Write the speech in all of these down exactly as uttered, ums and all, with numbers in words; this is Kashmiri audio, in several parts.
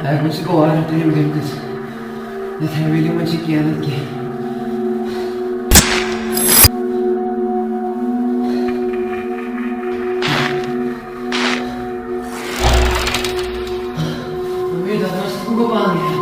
اَتھ منٛز چھِ گوٚو واریاہ ٹایم گٔمتِس۔ یَتھ حویلی منٛز چھِ کینٛہہ نَتہٕ کینٛہہ۔ اُمید، اَتھ منٛز گوٚو پانہٕ۔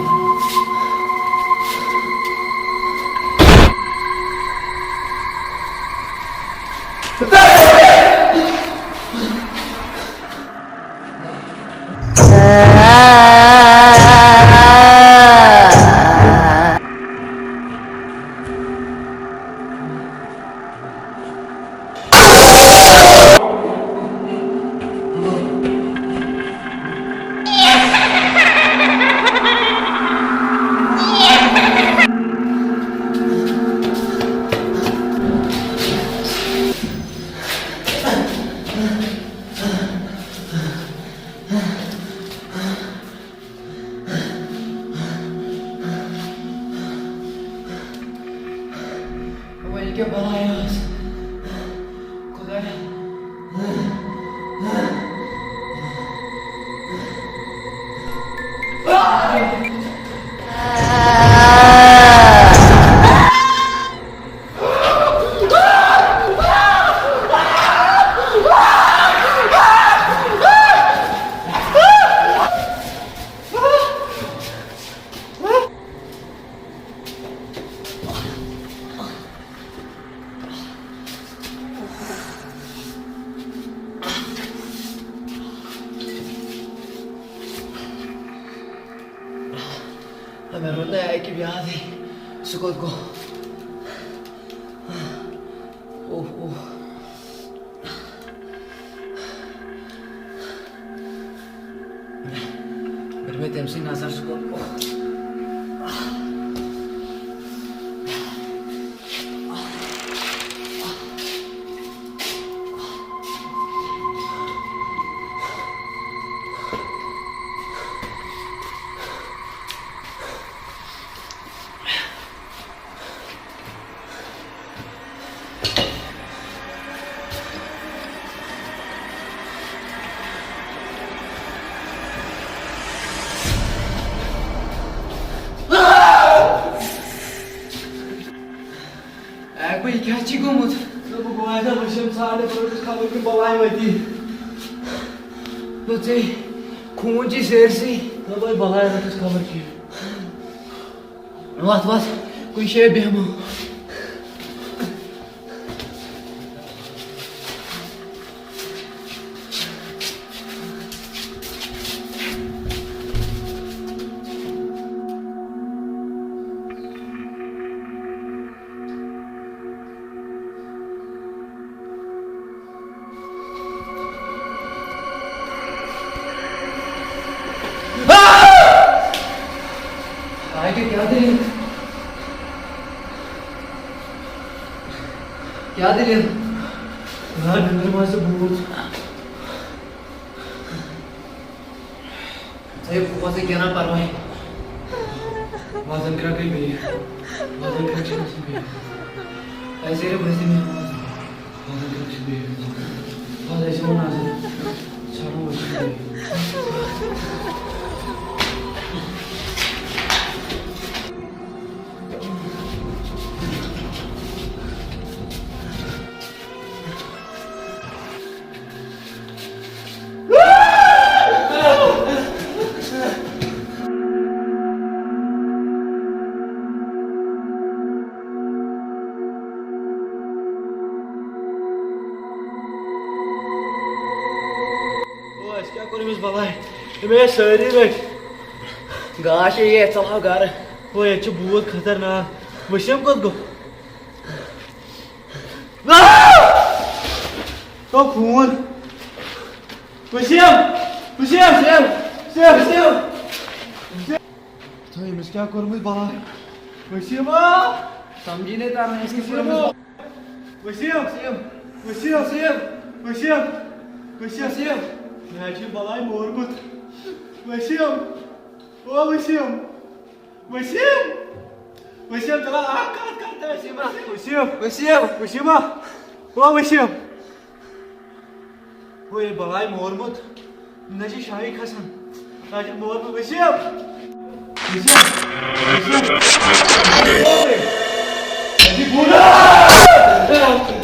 وۄنۍ کیٛاہ بَلاے ٲس؟ خۄدایا۔ مےٚ روٗد نہٕ اَکہِ یادٕے، سُہ کوٚت گوٚو؟ اوہ، اوہ۔ ییٚلہِ مےٚ تٔمۍ سٕے نظر چھُ کوٚرمُت۔ اے گوٚو، یہِ کیٛاہ چھِ گوٚمُت؟ نہ، بہٕ گوٚوس نہ وٕچھُن، ژھانٛڈٕ، بہٕ روٗدُس خبر کِنہٕ بَلاے وٲتی۔ نہ ژےٚ خوٗن چھِ سٲرسٕے۔ نہ، بہٕ بَلاے روٗدُس خبر کِنہٕ۔ وَتھ، وَتھ، کُنہِ جایہِ بیٚہمو۔ آ! آ، یہِ کیٛاہ دٔلیٖل؟ کیٛاہ دٔلیٖل؟ یار، نٮ۪برٕ منٛز چھُ بوٗت۔ ہے، بہٕ گوٚژھ نہٕ کینٛہہ نہ پَرواے۔ وَزَن کرٛٮ۪کھ گٔے بیٚیہِ۔ وَزَن کرٛٮ۪کھ چھِ گژھان بیٚیہِ۔ ہے، ژےٚ رٔٹ بٔزی مےٚ وَزَن۔ وَزَن کرٛٮ۪کھ چھِ بیٚیہِ۔ وَزَن چھِ وَنان زِ ژھانٛڈو وٕچھِتھ بیٚیہِ۔ او، اَسہِ کیٛاہ کوٚر أمِس بَلاے؟ أمۍ ٲسۍ سٲری رٔٹۍ۔ گاش ہے یہِ، ژَلہو گَرٕ۔ او، ییٚتہِ چھُ بوٗت خطرناک۔ وسیٖم کوٚت گوٚو؟ آ! تو خوٗن۔ وسیٖم! وسیٖم! وسیٖم! وسیٖم! وسیٖم! تو أمِس کیٛاہ کوٚرمُت بَلاے؟ وسیٖم! سَمجھی نہٕ تَران أسۍ کیٛاہ کوٚرمُت۔ وسیٖم! وسیٖم! وسیٖم! وسیٖم! وسیٖم! وسیٖم! مےٚ حظ چھُ بَلاے مورمُت۔ وسیٖم! او وسیٖم! وسیٖم! وسیٖم، چلا اکھ کتھ کر تہٕ وسیٖم! وسیٖم! وسیٖم! وسیٖم! او وسیٖم! ہو، یہِ بلاے مورمُت۔ نہ چھِ شاہی کھسان۔ ساجد مول، بہٕ وسیم۔ وسیم۔ وسیم۔ ساجد بولا۔